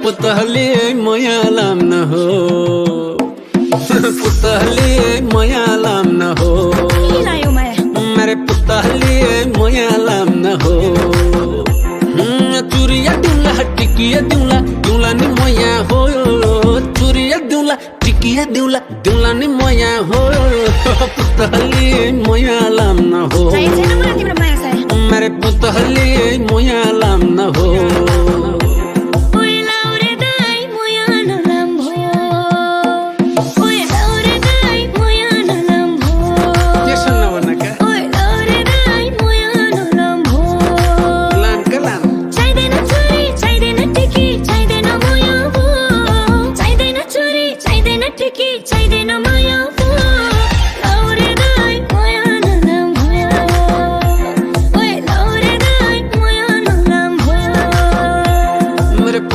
पुतहली मयालाम न हो पुतहली मयालाम न हो मेरे पुतहली मयालाम न हो चुरिया दिउला टिकिया दिउला दिउला नि मया हो चुरिया दिउला टिकिया दिउला दिउला नि मया हो पुतहली मयालाम न हो मेरे पुतहली मयालाम न हो